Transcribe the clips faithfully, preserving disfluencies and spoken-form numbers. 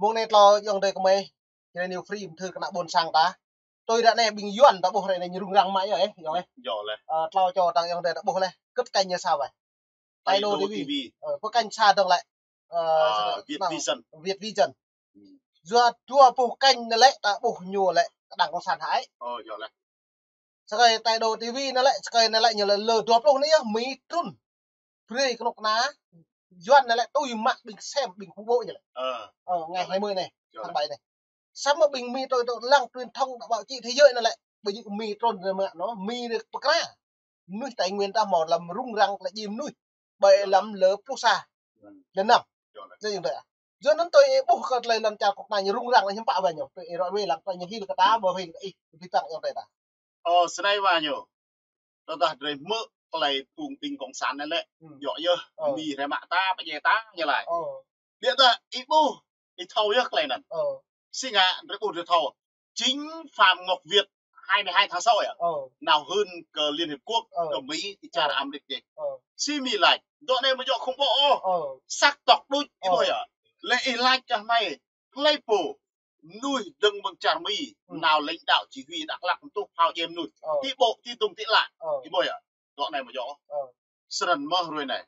Mông anai tlâo ayŏng adơi kơmơi, Jrai New Free, thư kơ ană ƀôn sang ta. Tui ră anai ƀing Yuan ta ƀuh ră anai ñu rŭng răng mă yơh, eh, yơh, eh. Yơh lĕ. Ơ, tlâo čô ta ayŏng adơi ta ƀuh lĕ, kơ̆t kênh ñu sa wơ̆t. Tađô Tađô T V. T V. Ơ, pơ kênh sa dơ̆ng lĕ. Ơ, Ơ, Việt Vision. Việt Vision. Hmm. Yua dua boh kênh anai lĕ, ta ƀuh ñu lĕ, kơđang kông sản hă. Ơ, yơh lĕ. Sơkai Tađô T V anai lĕ, sơkai anai lĕ ñu lĕ lơ dua pluh anai yơh, Mi trŭn. Brơi kơnuk kơna Yuan anai lĕ tui mă ƀing sem, ƀing khủng bố ñu lĕ. Ơ. Ơ, ngày hai mươi anai, tháng bảy anai. Samơ̆ ƀing Mi trŭn tơ lăng truyền thông, báo chí thế giới anai lĕ, ƀu djơ̆ Mi trŭn anai mă anŭn, Mi anai pơkra. Mơnuih Tây Nguyên ta hmâo lăm rŭng răng tơlơi djai mơnuih. Ƀơi lăm lơ pluh sa. Lơ năm. Yơh lĕ. Yua anŭn tui ih ƀuh kơ tơlơi lŏn čar kơnuk kơna ñu rŭng răng lĕ hiư̆m pă wơ̆t ñu. Tui ih ră ruai lăng tơlơi ñu hil kơ ta, ƀu hil kơ ih, ƀing ta ayŏng adơi ta. Ơ, sơnai wơ̆t ñu. Tơdah drơi hmư̆ tơlơi phung ƀing kông sản anai lĕ. Hmm. Yơh yơh, Ơ. Mi rai mă ta, pơdjai ta, ñu laĭ. Ơ. Biă dah ih ƀuh, ih thâo yơh tơlơi anŭn. Ơ. Si ngă, drơi ƀuh drơi thâo. Chính Phạm Ngọc Việt hai mươi hai tháng sáu yơh. Ơ. Nao hưn kơ Liên Hiệp Quốc, Ơ. Kơ Mi, ti čar Ơ. Amrik dih. Ơ. Si Mi laĭ, dŏ anai ƀu djơ̆ khủng bố ôh. Ơ. Sắc tộc đuč, ih Ơ. ƀuh yơh. Lĕ ih laĭ kơ hmei, hlơi pô mơnuih dơ̆ng mơ̆ng čar Mi, Hmm. nao lãnh đạo chỉ huy Dak Lak tuh phao djai mơnuih. Ơ. Ti ƀô̆, ti dŭng, ti lă. Ơ. Ih ƀuh yơh. Dŏ anai ƀu djơ̆. Ơ. Sơnăn mơ̆ ruai anai.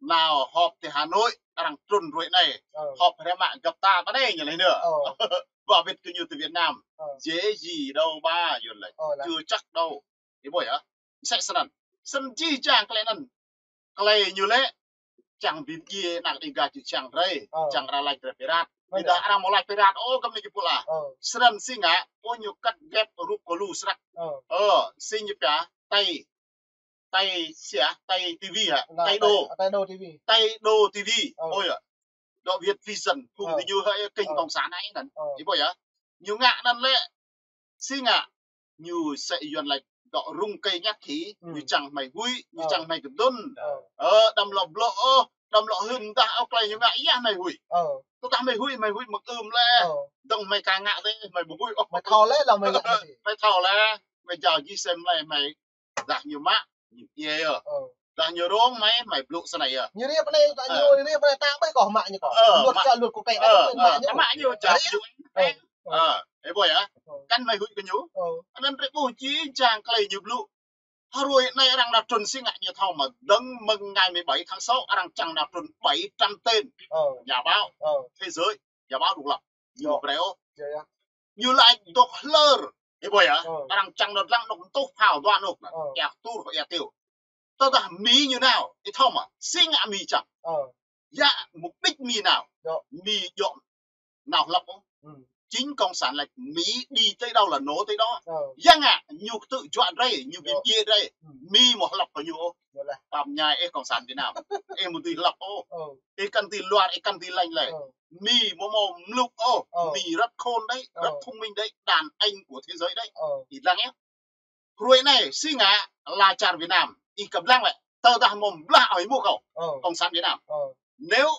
Nao họp ti Hà Nội, arăng trŭn ruai anai. Ơ. Họp hrĕ mă găp ta pơ anai ñu laĭ anŭn. Ơ. Wơ̆t wĭt kơ ñu tơ Việt Nam. Ơ. Dễ gì đâu ba, Yuan laĭ. Ơ, lă. Chưa chắc đâu. Ih ƀuh yơh. Mơsĕ sơnăn. Sơnăn jih jang tơlơi anŭn. Tơlơi ñu lĕ, čang ƀing djai ană Đêga čư̆ čang drơi, Ơ. Čang arăng laĭ drơi pirat. Ơ. Ƀiădah arăng hmâo laĭ pirat, ơ, kơ Mi ñu pơpŭ lah. Ơ. Sơnăn si ngă, ơ, ñu kăt gĕp rup kơ lu srăk. Ơ. Ơ, si ñu pia, Tay, Tay sia, Tay T V hă? Nah, Tađô. Tay, Tađô T V. Tađô T V. Ơ. Ơ yơh. Dŏ Việt Vision, phung Ơ. Ti ñu hă, kênh Ơ. Kông sản anai anŭn. Ơ. Ih ƀuh yơh. Ñu ngă anŭn lĕ, si ngă, ñu mơsĕ Yuan laĭ dŏ rŭng kơi ñăt hĭ, Hmm. ñu čang hmei huĭ, ñu Ơ. Čang hmei kơdŭn. Ơ. Ơ, đăm lŏ blŏ ôh, đăm lŏ hưn dah ôh tơlơi ñu ngă yơh hmei huĭ. Ơ. Tơdah hmei huĭ, hmei huĭ mơ̆ng ưm lĕ. Ơ. Dơ̆ng hmei ka ngă tơ̆, hmei ƀu huĭ ôh. Hmei thâo lĕ, lŏ hmei ngă. Hmei thâo lĕ, hmei jao jih sem lĕ, hmei dah ñu mă, ñu djai yơh. Ơ. Dah ñu rông hmei, hmei blŭ sơnai yơh. Ñu rai pơ anai, ta Ơ. Ñu rai pơ anai, ta ƀai kơ mă ñu kơ. Ơ, luật mă. Kơ luật quốc tế, Ơ, ta ƀai mă ñu. Mă ñu, čar Rai. Ñu. Ơ. Ơ, ih ƀuh yơh. Ơ. Kăn hmei huĭ kơ ñu. Ơ. Anŭn drơi ƀuh jih jang tơlơi ñu blŭ. Hrơi anai arăng nao trŭn si ngă ñu thâo mơ̆ dơ̆ng mơ̆ng ngày mười bảy tháng sáu arăng čang nao trŭn bảy trăm tên. Ơ. Nhà báo. Ơ. Thế giới. Nhà báo độc lập. Ñu Ơ. Brơi ôh. Yơh, yơh. Ñu laĭ dŏ hlơr. Ih ƀuh yơh. Ơ. Arăng čang nao lăng anŏ tuh phao dua anŏ anŭn. Ơ. Ia tur, ia tiu. Tơdah Mi ñu nao, ih thâo mơ̆, si ngă Mi čang. Ơ. Yua mục đích Mi nao. Yơh. Mi djŏ nao hlăp ôh. Ừ. Chính cộng sản laĭ Mi đi tới đâu là nổ tới đó. Ơ. Yua ngă, ñu kơtư̆ juă drơi, ñu ƀing Yơh. Djai drơi. Ừ. Mi mơ̆ hlăp kơ ñu ôh. Yơh lah. Pap ñai ih cộng sản Việt Nam. Ih mơ̆ dưi hlăp ôh. Ơ. Ih kăn dưi luar, ih kăn dưi lêng lĕ. Ơ. Mi mơ̆ hmâo mluk ôh. Ơ. Mi rất khôn đấy, Ơ. Rất thông minh đấy, đàn anh của thế giới đấy. Ơ. Ih lăng yơh. Hrơi anai, si ngă, lŏn čar Việt Nam, ih kơblang lĕ, tơdah mơ̆ blah ôh ih mŭt kâo, Ơ. Cộng sản Việt Nam. Ơ. Nếu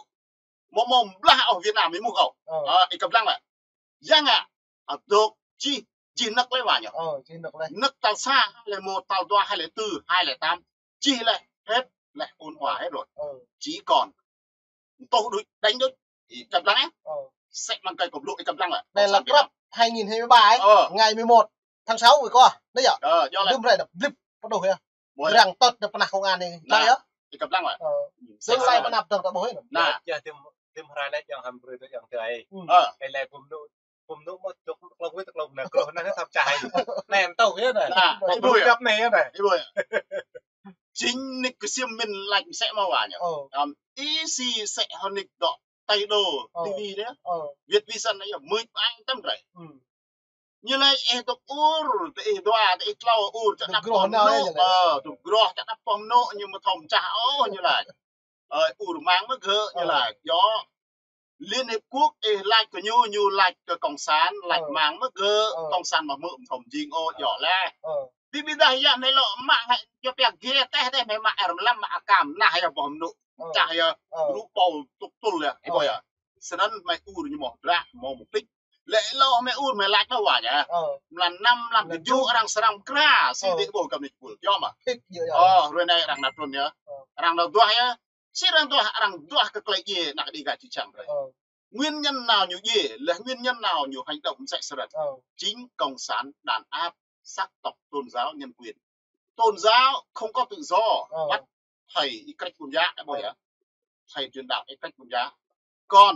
mơ̆ mơ̆ blah ôh Việt Nam ih mŭt kâo, Ơ. Ơ, ih kơblang lĕ. Yua ngă, ơ, dŏ jih, jih năk lĕ wa ñu. Ơ, jih năk lĕ. Năk tal sa, hai lẻ một, tal dua, hai lẻ tư, hai lẻ tám. Jih lĕ, hết lĕ, ôn hòa hết rồi. Ơ. Chỉ còn tuh đuč, đánh đuč, ih kơblang yơh. Ơ. Sĕ mơ̆ng kơi kơ blŭ ih kơblang lĕ. Đây là Cộng sản Việt Nam. Prap hai nghìn hai mươi ba ấy, Ơ. Ngày mười một tháng sáu vừa qua, đấy yơh. Ơ, yơh lĕ. Lơ̆m rai đăp blip, pơđuh yơh. Ƀuh yơh. Răng tơt đăp pơnah công an anai. Nah, yơh. Ih kơblang lĕ. Ơ. Tương lai pơnap dơ̆ng ta ƀuh yơh. Nah. Yơh, tơm, tơm hrơi lĕ yang hăm brơi tơ yang tơ ai. Ừ. Ơ. Ih lĕ ƀum nŭ, ƀum nŭ mơ̆ čŏk tơklông wĭt tơklông nă, kơlŏh nă hă thâo čai. Nă, tơm tui yơh. Nă, ih ƀuh yơh. Kăp nă yơh nă. Ih ƀuh yơh. Chính Nick Xiêm Minh laĭ mơsĕ mơ̆ wa ñu. Ơ. Ăm, ih si mơsĕ hơnĭk dŏ Tađô Ơ. T V anai. Ơ. Việt Vision anai yơh, mưč ƀai tơm drơi. Ừ. Ñu laĭ ih dŏ ur, tơ ih dua, tơ ih tlâo ur, čă Dŏ năp groh pơm nao nŭ, yơh, ñu laĭ. Ơ, dŏ groh čă năp pơm nŭ, ñu mơ̆ thâo mơčah ôh, ñu laĭ. Ơ, ur mang mơ̆ gơ̆, ñu Ơ. Laĭ. Yơh. Liên Hiệp Quốc, ih laĭ kơ ñu, ñu laĭ kơ cộng sản, laĭ Ơ. Mang mơ̆ gơ̆, Ơ. Cộng sản mơ̆ hmư̆ mơ̆ thâo jing ôh, Ơ. Yơh lĕ. Ơ. Bi bi dah yơh anai lŏ mă hă, yơh pia gê teh teh mă arăng lăm mă akam, nah yơh ƀuh mơnŭ. Ơ. Čah yơh, Ơ. Rŭ ƀâo tŭk tŭl yơh, ih Ơ. Ƀuh yơh. Sơnăn hmei ur ñu mơ̆ drah, mơ̆ mục đích. Lĕ lŏ hmei ur hmei laĭ mơ̆ wa ñu. Ơ. Mlan năm, mlan tơjuh arăng srăng pơkra, si Ơ. Dêh ƀuh kơ mơnit pul. Yơh mơ̆. Thik yơh yơh. Ơ, hrơi anai arăng nao trŭn yơh. Ơ. Arăng nao duah yơh. Si arăng duah, arăng duah kơ tơlơi djai ană Đêga čư̆ čang drơi. Ơ. Nguyên nhân nào ñu djai, là nguyên nhân nào ñu hành động chạy seret. Chính cộng sản đàn áp sắc tộc, tôn giáo, nhân quyền. Tôn giáo không có tự do, bắt thầy Y Krech Buôn Giá, ơ, thầy truyền đạo Y Krech Buôn Giá. Còn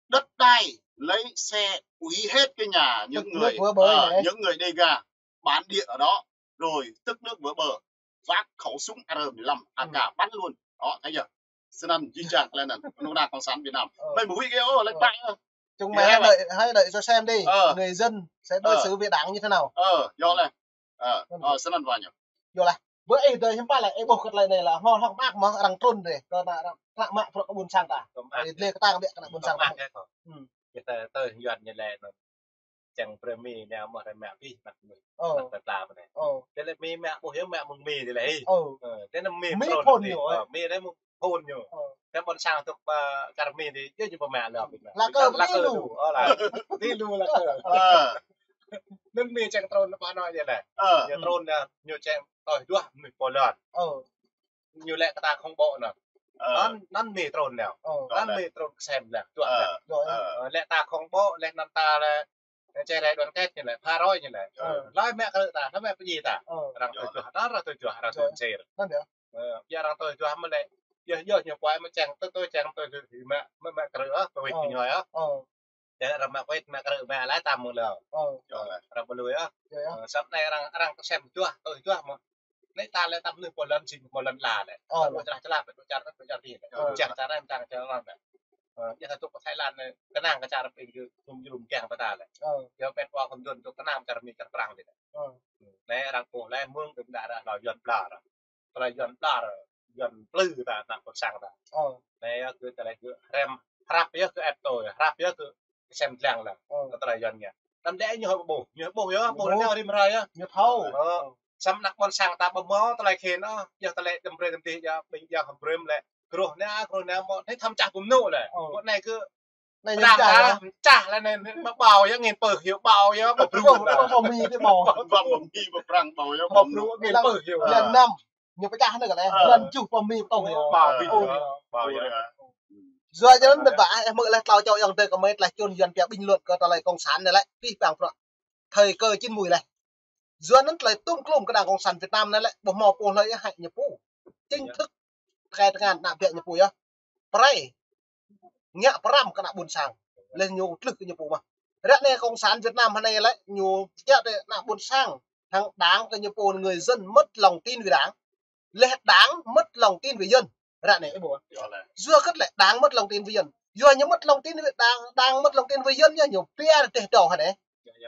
đất đai lấy xe hủy hết cái nhà những người, à, những người Đêga bản địa ở đó, rồi tức nước vỡ bờ, vác khẩu súng A R mười lăm, A K bắn luôn. Đó, thấy chưa? Snăn jih jang tơlơi anŭn, anŭn đảng cộng sản Việt Nam. Mơi mơ̆ huĭ kơ, ơ, lĕ ƀă. Chúng mày hãy đợi, hãy đợi cho xem đi, người dân sẽ đối xử với đảng như thế nào. Ơ, yơh lĕ. Ơ, snăn wa ñu. Yơh lĕ. Bơ ih đơi hiư̆m pă lĕ, ih ƀuh kơ tơlơi anai lĕ, hmâo hloh mơak mơ̆ arăng trŭn dih, kơ ană arăng, kơ ană mă bruă ƀôn sang ta. Ih lĕ kơtang biă kơ ană ƀôn sang ta. Ñu tơ, tơ Yuan ñu lĕ anŭn. Čang brơi Mi nao mơ̆ rai mă abih mă Mi. Mă tơtla mơ̆ anai. Tơlơi Mi mă ƀuh yơh mă mơ̆ng Mi tơlơi. Tơlơi Mi phôn ñu. Mi lĕ mơ̆ng phôn ñu. Tơlơi ƀôn sang tŭk, ơ, čar Mi dih, yơh ñu pơmă lĕ abih mă. Lakơ, lakơ. Ơ, lĕ. Dih lu lakơ. Anŭn Mi čang trŭn pơ anŭn yơh lĕ. Ñu trŭn yơh, ñu čang tơjuh mơnuih pô lŏn. Ñu lĕ kơ ta khŏng ƀô̆ anŭn. Anŭn, anŭn Mi trŭn nao. Anŭn Mi trŭn kơsem lĕ, juă lĕ. Ơ, lĕ ta khŏng ƀô̆, lĕ anŭn ta lĕ, lĕ čơrai đoàn kết ñu lĕ, pha roi ñu lĕ. Hlơi mă krư̆ ta, hlơi mă pơdjai ta. Arăng tơjuh, anŭn arăng tơjuh, arăng tơjuh sir. Ơ, yơh arăng tơjuh mơ̆ lĕ, yơh, yơh ñu puai mơ̆ čang, tơ, tơ čang tơjuh mă, mă, mă krư̆, ơ, pơwĭt kơ ñu ơ. Yơh arăng mă wĭt, mă krư̆, mă lăi tam mơ̆ lĕ. Arăng ƀu lui ơ. Ơ, samơ̆ anai arăng, arăng kơsem juă, tơjuh mơ̆. Anai ta lĕ tam mơnuih pô lŏn, jing pô lŏn la lĕ. Ơ, lĕ. Ƀu čơlah čơlah, ƀu čar, ƀu čar ti lĕ. Ơ. Čar, čar anai, čar, čar lŏn lĕ. Ơ, yơh ta tŭk Thái Lan anai, kơnang kơ čar ping kơ jum jum kiăng pơ ta lĕ. Ơ. Yơh pet wa khŏm jun tŭk kơnang čar Mi čar Prang dih lĕ. Ơ. Anai arăng pô lĕ mơ̆ng kơ đa đa lŏ Yuan pla ră. Tơlơi Yuan pla ră, Yuan plư ta, ană ƀôn sang ta. Ơ. Anai yơh kơ tơlơi kơ hrăm, hrăp yơh kơ ĕp tơi, hrăp yơh kơ sem dlăng lĕ. Ơ. Kơ tơlơi Yuan ngă. Tăm đe ñu hơ̆ ƀuh, ñu hơ̆ ƀuh yơh, ƀuh anai rĭm hrơi yơh. Ñu thâo. Ơ. Samơ̆ ană ƀôn sang ta ƀu hmâo tơlơi khĭn ôh, yơh tơlơi tơm brơi tơm dih yơh, ƀing yơh hơm brơi lĕ. Kruh anai, kruh anai mơ̆, anai thâo mơčah ƀu mơnŭ lĕ. Ơ. Ƀu anai kơ anai ñu pơčah, pơčah lĕ anai, anai ƀâo yơh, angĭn pơh yơh ƀâo yơh, ƀâo brŭ. Ƀâo, ƀâo Mi dih ƀâo. Ƀâo, ƀâo Mi, ƀâo Prang ƀâo yơh, ƀâo brŭ, angĭn pơh yơh. Lăn năm, ñu pơčah anai kơ lĕ, lăn juh ƀâo Mi ƀâo yơh. Ƀâo Mi yơh, ƀâo yơh. Yua anŭn ƀing ta, ơ, hmư̆ lĕ tlâo čô ayŏng adơi kơmơi tơlơi čun Yuan pia bình luận kơ tơlơi cộng sản anai lĕ, pih pang prăk. Thời cơ chín muồi lĕ. Yua anŭn tơlơi tum klum kơ đảng cộng sản Việt Nam anai lĕ, ƀu hmâo pô hlơi hăi ñu pô. Chính thức, tơkai tơngan ană biă ñu pô yơh. Pơrai. Ngă pơrăm kơ ană ƀôn sang. Lĕ ñu tlưh kơ ñu pô mơ̆n. Ră anai cộng sản Việt Nam anai lĕ, ñu kiăng tơ ană ƀôn sang. Hăng đảng kơ ñu pô người dân mất lòng tin với đảng. Lĕ đảng mất lòng tin với dân. Ră anai, ơ ƀuh. Yua hơget lĕ đảng mất lòng tin với dân. Yua ñu mất lòng tin với đảng, đảng mất lòng tin với dân yơh, ñu pia rơdêh dŏ hă anai.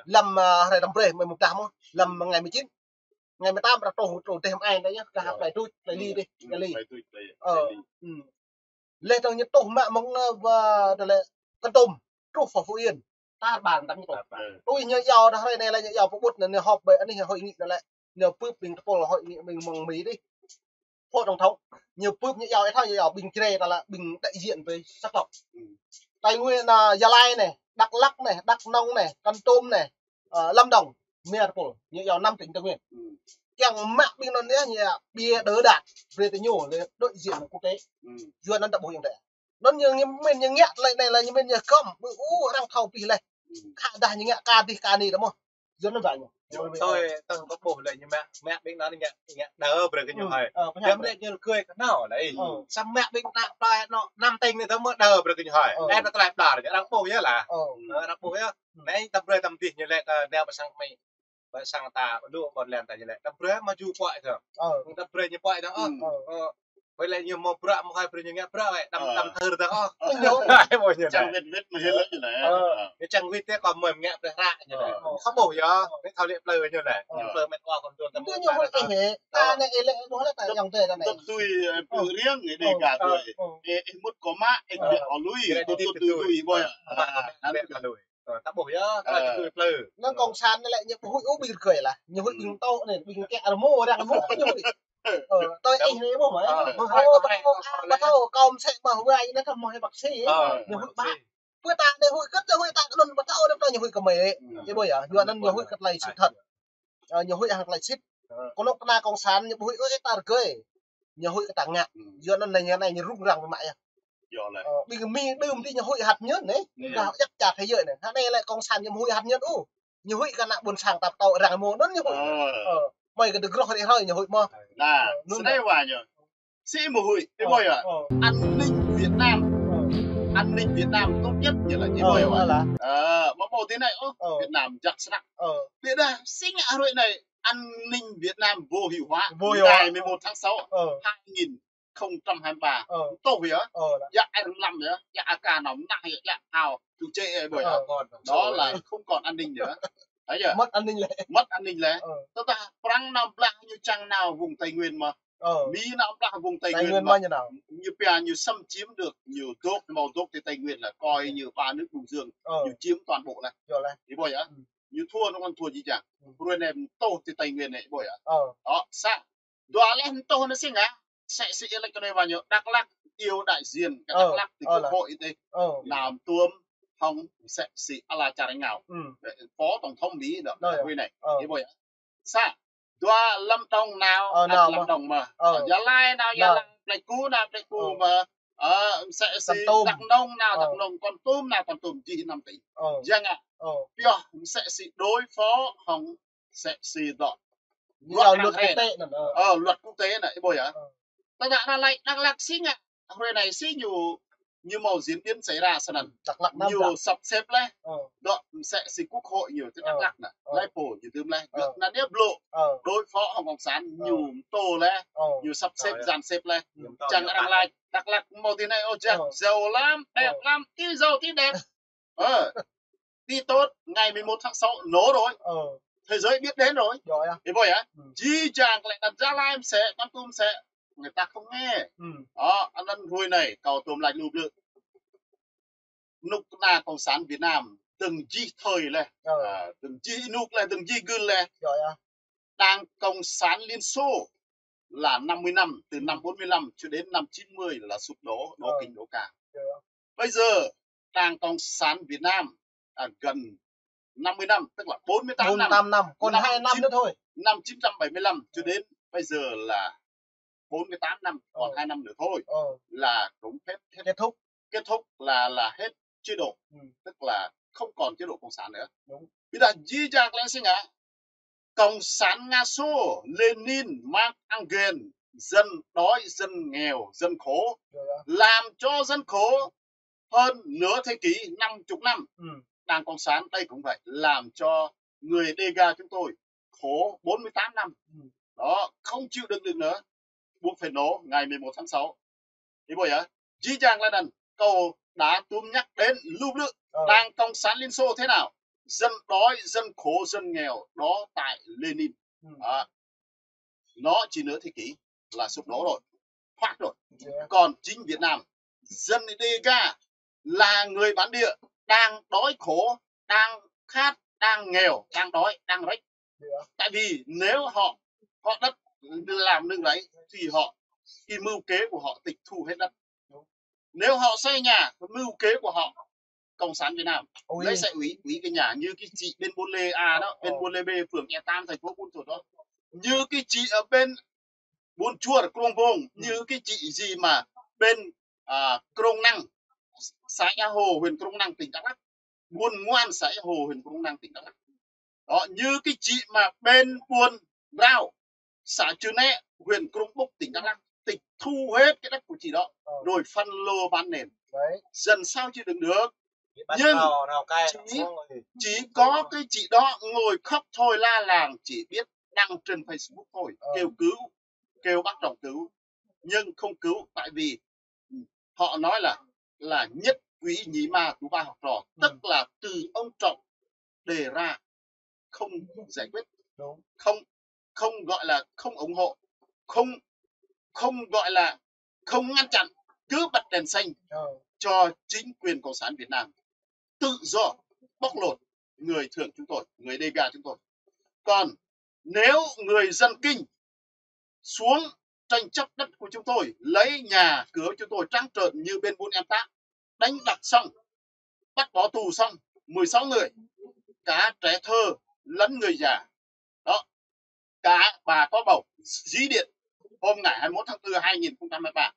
Lăm, ơ, hrơi tơm brơi, mơ̆ng mơ̆ng tah mơ̆, lăm ngày mười chín. Ngày mười tám arăng truh, truh rơdêh mơai anai yơh, kah plơi Duč, plơi Li dih, plơi Li. Ơ, ơ. Lĕ tơ̆ng ñu truh mă mơ̆ng, ơ, ƀa, tơlơi Kon Tum, truh pơ Phú Yên. Tar ƀar tơ̆ng ñu truh. Tui ñu iâu đah hrơi anai lĕ ñu iâu pơƀut anai, ñu họp ƀơi anai hội nghị anai lĕ. Ñu bưp ƀing tơpul hội nghị ƀing mơ̆ng Mi dih. Hội đồng thống. Ñu bưp ñu iâu, ih thâo ñu iâu ƀing Jrai ta lĕ ƀing đại diện với sắc tộc. Tây Nguyên anai, Gia Lai anai, Đắk Lắk anai, Đắk Nông anai, Kon Tum anai, ơ, Lâm Đồng, mia tơpul, ñu iâu năm tỉnh Tây Nguyên. Kiăng mă ƀing anŭn yơh, ñu ƀia đỡ đạn, brơi tơ ñu lĕ đại diện quốc tế. Yua anŭn ta ƀuh ayŏng adơi. Anŭn ñu, ñu mĭn ñu ngă tơlơi anai lĕ ñu mĭn ñu kơm, ƀu ôh arăng thâo pih lĕ. Khă dah ñu ngă kơ dih kơ anai ta mơ̆. Yua anŭn dah ñu. Tui tơ̆ng kơ ƀuh lĕ ñu mă, mă ƀing anŭn ngă, ngă đơ brơi kơ ñu hơi. Ơ, pơhiăp. Yua lĕ ñu gơi kơ nao lĕ. Samơ̆ mă ƀing ană plơi anŭn năm tỉnh anai tơ̆ng mơ̆ đơ brơi kơ ñu hơi. Ơ. Anai tơlơi pla arăng ƀuh yơh lah. Ơ. Ơ, arăng ƀuh yơh. Anai tơm brơi tơm dih ñu lĕ kơ nao pơ sang Mi. Pơ sang ta, lu ƀôn lan ta ñu lĕ. Tơm brơi mă ju puai tơ̆ng. Ơ. Tơm brơi ñu puai tơ̆ng. Ơ. Ơ. Ƀơi lĕ ñu mơ̆ bruă, mơ̆ hơi brơi ñu ngă bruă wĕ, tơm, tơm thâo tơ̆ng ôh. Ñu čang wĭt wĭt mơ̆ hĭ lĕ ñu lĕ. Ơ, ñu čang wĭt tơ̆ kơ mơi ngă bruă hră ñu lĕ. Ơ. Khŏm ƀuh yơh, ñu thâo lĕ plơi ñu lĕ. Ơ. Ñu plơi mĕt wa khŏm tuan tơ̆ng. Ñu huĭ ih hĕ, ta anai ih lĕ ƀuh lĕ ta ayŏng adơi ta anai. Tơ̆ tui, ơ, ƀu riăng ih dih gah tui. Ih mŭt kơ mă, ih ƀu ôh lui, ƀu tui tui ƀuh. Ơ, ta ƀuh yơh, ta tui plơi. Anŭn cộng sản anai lĕ ñu ƀu huĭ ôh ƀing rơgơi lah. Ñu huĭ ƀing tŏ anai, ƀing kiăng rơmô, arăng rơmô ñu huĭ. Ơ, tui ih anai ƀuh mơ̆. Ơ, ƀu thâo, ƀu thâo, kâo mơsĕ ƀuh wai anai kơ mơ̆ hĕ bác sĩ. Ơ, ñu huĭ ƀă. Pơ ta anai huĭ kơ, huĭ ta kơ anŭn ƀu thâo anai pơ ñu huĭ kơ mơi. Ơ. Ih ƀuh yơh, yua anŭn ñu huĭ kơ tơlơi sự thật. Ơ, ñu huĭ hăng tơlơi sĭt. Ơ. Kơnuk kơna cộng sản ñu ƀu huĭ ôh ih ta rơgơi. Ñu huĭ kơ ta ngă. Yua anŭn anai ñu anai ñu rŭng răng mă yơh. Yơh lĕ. Ơ, ƀing Mi đưm dih ñu huĭ hăt mơñŭn anai. Yơh. Dah djăp čar thế giới anai. Hă anai lĕ cộng sản ñu huĭ hăt mơñŭn ôh. Ñu huĭ kơ ană ƀôn sang ta pơtô arăng mơ̆n anŭn ñu huĭ. Ơ. Ơ, mơi kơ dơ̆ng rŏh rĭ hrơi ñu huĭ mơ̆n. Anai, ơ, anŭn snei dah. Wa ñu. Sĭ mơ̆ huĭ, ih ƀuh yơh. Ơ. An ninh Việt Nam. Ơ. An ninh Việt Nam tốt nhất ñu lĕ, ih ƀuh yơh. Ơ, ơ, lah. Ơ, mă mơ̆ tinei ôh, ơ, Việt Nam jăk snăk. Ơ. Ƀiădah sĭ ngă hrơi anai an ninh Việt Nam vô hiệu hóa. Vô hiệu hóa. Ngày mười một tháng sáu, ơ, hai nghìn không trăm hai mươi ba. Ơ. Tŏh yơh. Ơ, lah. Yă air lăm yơh, yă A K năm nah yơh, yă hao, tu chế ih ƀuh yơh. Ơ. Đó là không còn an ninh nữa. Thấy chưa? Mất an ninh lĕ. Mất an ninh lĕ. Ơ. Tơdah prăng nao blah ñu čang nao vùng Tây Nguyên mơ̆n. Ơ. Mi nao blah vùng Tây Nguyên mơ̆n. Tây Nguyên mơ̆n ñu nao. Ñu pia ñu xâm chiếm được, ñu dŏ, hmâo dŏ ti Tây Nguyên lĕ, coi, ơ, như ba nước Đông Dương, ơ, ñu chiếm toàn bộ lĕ. Yơh lĕ. Ih ƀuh yơh. Ừ. Ñu thua, ñu ăn thua djơ̆ djang. Ừ. Hrơi anai mơ̆ tŏh ti Tây Nguyên anai, ih ƀuh yơh. Ơ. Đó, sa. Dua lĕ mơ̆ tơ̆ng anai sĭ ngă, msĕ si ih laĭ kơ anai wa ñu, Dak Lak iêu đại diện kơ, ơ, Dak Lak ti, ơ, quốc hội tih. Ơ. Nao tuôm hŏng msĕ si ala čar rơngiao. Ừ. Phó tổng thống Mi đó, đó yơh. Hrơi anai. Ơ. Ih ƀuh yơh. Sa, dua Lâm Đồng nao, ơ, ăt nao Lâm Đồng mơ̆n. Ơ. Gia Lai nao Gia Lai, Pleiku nao Pleiku mơ̆n. Ơ, msĕ si Kon Tum. Đắk Nông nao Đắk Nông, Kon Tum nao Kon Tum, jih năm tỉnh. Ơ. Jang ngă. Ơ. Pioh msĕ si đối phó hŏng msĕ si dŏ. Ñu luật quốc tế anŭn, ơ. Ơ, luật quốc tế anŭn, ih ƀuh yơh. Ơ. Tơdah anai lĕ Dak Lak sĭ ngă, hrơi anai sĭ ñu, ñu hmâo diễn biến xảy ra snăn. Dak Lak năm ñu dah. Sắp xếp lĕ. Ơ. Dŏ msĕ si quốc hội ñu ti Dak Lak anŭn. Ơ. Lĕ pô ñu dưm lĕ. Ơ. Anŭn ñu blŏ. Ơ. Đối phó hŏng cộng sản, ơ, ñu pơtô lĕ. Ơ. Ñu sắp xếp, ơ, yơh, dàn xếp lĕ. Ñu pơtô. Čang arăng laĭ Dak Lak mơ̆ tinei ôh, jăk, ơ, giàu lắm, đẹp, ơ, lắm, ti giàu ti đẹp. Ơ. Ti tốt, ngày mười một tháng sáu nổ rồi. Ơ. Thế giới biết đến rồi. Rồi à? Ih ƀuh yơh. Ừ. Jih jang tơlơi anŭn Gia Lai msĕ, Kon Tum msĕ, người ta không nghe. Ừ. Đó, anŭn hrơi anai kâo tuôm laĭ lu blư̆. Rơnŭk kơna Cộng sản Việt Nam, dơ̆ng jih thơi lĕ. Ơ. Ơ, dơ̆ng jih rơnŭk lĕ, dơ̆ng jih gưl lĕ. Rồi à? Đảng Cộng sản Liên Xô là năm mươi năm, từ năm bốn mươi lăm cho đến năm chín mươi là sụp đổ, đổ, ơ, kinh đô ca. Bây giờ, Đảng Cộng sản Việt Nam, à, gần năm mươi năm, tức là bốn mươi tám năm. Bốn mươi tám năm, còn hai năm nữa thôi. Năm chín trăm bảy mươi lăm cho đến bây giờ là bốn mươi tám năm, còn, ơ, hai năm nữa thôi, ơ, là cũng hết, hết, kết thúc. Kết thúc là, là hết chế độ, ừ, tức là không còn chế độ cộng sản nữa. Đúng. Ƀiădah jih jang tơlơi sĭ ngă, Cộng sản Nga Xô, Lenin, Marx, Engels, dân đói, dân nghèo, dân khổ, rồi à, làm cho dân khổ hơn nửa thế kỷ, năm chục năm. Ừ. Đảng Cộng sản đây cũng vậy, làm cho người Đêga chúng tôi khổ bốn mươi tám năm. Ừ. Đó, không chịu đựng được nữa. Buộc phải nổ ngày mười một tháng sáu. Ih ƀuh yơh. Jih jang tơlơi anŭn, kâo đã tuôm nhắc đến lu blư̆. Ờ. Đảng Cộng sản Liên Xô thế nào? Dân đói, dân khổ, dân nghèo, đó tại Lenin. Ừ. Đó. Nó chỉ nửa thế kỷ là sụp đổ rồi, thoát rồi. Dạ. Còn chính Việt Nam, dân Đêga là người bản địa đang đói khổ, đang khát, đang nghèo, đang đói, đang rách. Dạ. Tại vì nếu họ, họ đất làm nương rẫy thì họ, cái mưu kế của họ tịch thu hết đất. Đúng. Nếu họ xây nhà, mưu kế của họ, Cộng sản Việt Nam, ôi, lấy xây ủy, ủy cái nhà như cái chị bên Buôn Lê A đó, bên, ờ, Buôn Lê B, phường E tám, thành phố Buôn Thuột đó. Như cái chị ở bên Buôn Chuor, Krông Bông, ừ, như cái chị gì mà bên, à, Krông Năng, xã Ea Hồ, huyện Krông Năng, tỉnh Đắk Lắk. Buôn Ngoan, xã Ea Hồ, huyện Krông Năng, tỉnh Đắk Lắk. Đó, như cái chị mà bên Buôn Rao, xã Chư Né, huyện Krông Búc, tỉnh Đắk Lắk, tịch thu hết cái đất của chị đó, ờ, rồi phân lô bán nền. Đấy. Dân sao chịu đựng được. Bị bắt. Nhưng vào Lào Cai, chỉ, nó có, chỉ có cái chị đó ngồi khóc thôi, la làng, chỉ biết đăng trên Facebook thôi, ờ, kêu cứu, kêu bác Trọng cứu, nhưng không cứu, tại vì họ nói là, là nhất quỷ nhị ma của ba học trò, ừ, tức là từ ông Trọng đề ra không giải quyết, đúng, không, không gọi là không ủng hộ, không, không gọi là không ngăn chặn, cứ bật đèn xanh, ờ, cho chính quyền Cộng sản Việt Nam tự do bóc lột người Thượng chúng tôi, người Đêga chúng tôi. Còn nếu người dân Kinh xuống tranh chấp đất của chúng tôi, lấy nhà cửa chúng tôi trắng trợn như bên Buôn Em Tá, đánh đập xong, bắt bỏ tù xong, mười sáu người, cả trẻ thơ lẫn người già. Đó, cả bà có bầu, dí điện hôm ngày hai mươi mốt tháng tư hai nghìn không trăm hai mươi ba.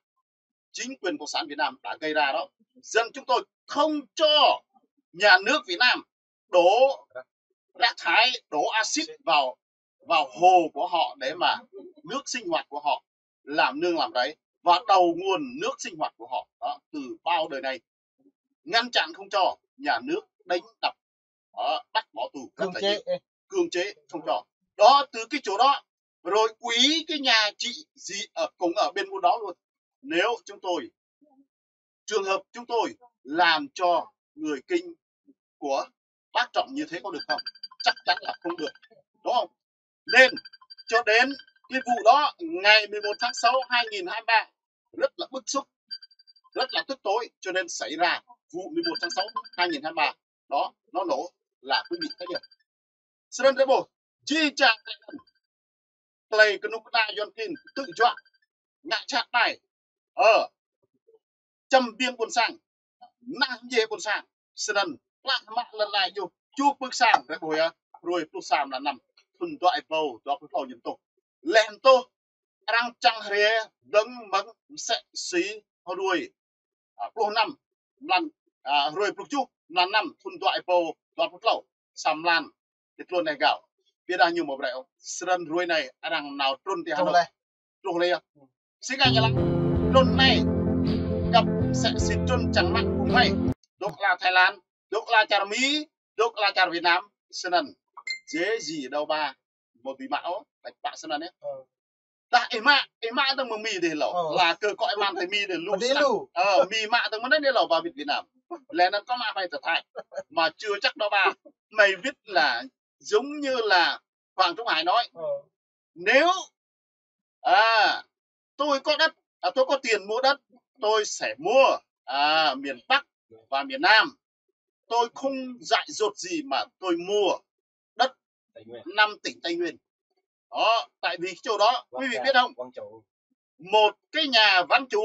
chính quyền Cộng sản Việt Nam đã gây ra đó. Dân chúng tôi không cho nhà nước Việt Nam đổ rác thải, đổ axit vào vào hồ của họ để mà nước sinh hoạt của họ làm nương làm rẫy và đầu nguồn nước sinh hoạt của họ đó, từ bao đời nay, ngăn chặn không cho nhà nước đánh đập, đó, bắt bỏ tù rất là nhiều, cưỡng chế không cho. Đó, từ cái chỗ đó rồi quỹ cái nhà chị gì ở cũng ở bên đó luôn. Nếu chúng tôi, trường hợp chúng tôi làm cho người Kinh của bác Trọng như thế có được không? Chắc chắn là không được, đúng không? Nên cho đến cái vụ đó, ngày mười một tháng sáu hai nghìn hai mươi ba, rất là bức xúc, rất là tức tối, cho nên xảy ra vụ mười một tháng sáu hai nghìn hai mươi ba đó, nó nổ là quý vị thấy chưa? Snăn rơbô, jih jang klei kơnuk kơna Yuăn Kinh tự do, ngă jhat ƀai, ơ, čăm biêng ƀuôn sang, nah mjê ƀuôn sang, snăn plah mă lăn lai yơh, čuh pưk sang, rơbô ya, hruê pluh sa mlan năm, thun dua êbâo dua pluh tlâo ñu tuh. Leh anŭn tuh, arăng čang hriê dơ̆ng mơ̆ng msĕ si hruê, a, pluh năm, mlan, a, hruê pluh tơjuh, mlan năm, thun dua êbâo dua pluh tlâo, sa mlan, ti tluôn anai gao. Ƀiădah ñu mơ̆ brơi ôh, snăn hruê anai arăng nao trŭn ti Hà Nội. Truh leh. Truh leh. Si ngă ñu lăng. Trŭn anai, kăp msĕ si trŭn čang mă phung hmei. Dŏ ala Thái Lan, dŏ ala čar Mi, dŏ ala čar Việt Nam, snăn. Djơ̆ djơ̆ đao ba, mơ̆ ƀu mă ôh, tač pă snăn yơh. Dah ih mă, ih mă tơ̆ng mơ̆ Mi dih hlâo. Ơ. Lah kơ kơ ih mă tơ̆ng Mi dih lu. Ƀu dih snăn lu. Ơ, Mi mă tơ̆ng mơ̆ anai dih hlâo ba wĭt Việt Nam. Leh anŭn kơ mă hmei tơ Thái. Mà chưa chắc đó ba. Hmei wĭt là giống như là Hoàng Trung Hải nói. Ơ. Nếu, à, tôi có đất, à, tôi có tiền mua đất, tôi sẽ mua, à, miền Bắc và miền Nam. Tôi không dại dột gì mà tôi mua đất Tây Nguyên. Năm tỉnh Tây Nguyên. Đó, tại vì cái chỗ đó, quý vị biết không? Một cái nhà vắng chủ,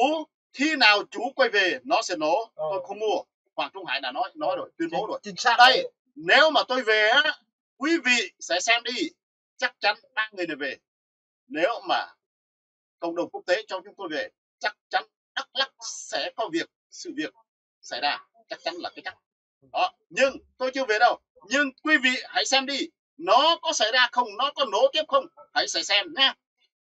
khi nào chủ quay về, nó sẽ nổ. Ờ. Tôi không mua. Hoàng Trung Hải đã nói, nói rồi, tuyên bố rồi. Chính xác. Đây, nếu mà tôi về á, quý vị sẽ xem đi, chắc chắn ba người này về. Nếu mà cộng đồng quốc tế cho chúng tôi về, chắc chắn Đắk Lắk sẽ có việc, sự việc xảy ra, chắc chắn là cái chắc. Đó, nhưng tôi chưa về đâu. Nhưng quý vị hãy xem đi, nó có xảy ra không, nó có nổ tiếp không, hãy sẽ xem nhé.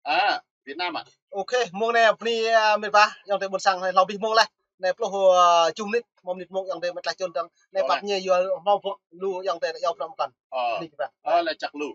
À, Việt Nam ạ. Ok, mông anai bơni, a, mĕt wa, ayŏng adơi ƀuôn sang, anai hlâo abih mông laih. Anai pluh, a, tơjuh mơnit, mông mơnit mông ayŏng adơi mĕt laih čun dơ̆ng. Anai pap ñe yua hlâo pô lu ayŏng adơi yua pơnăm kăn. Bơni kơ wa. Ơ, laih čăk lu.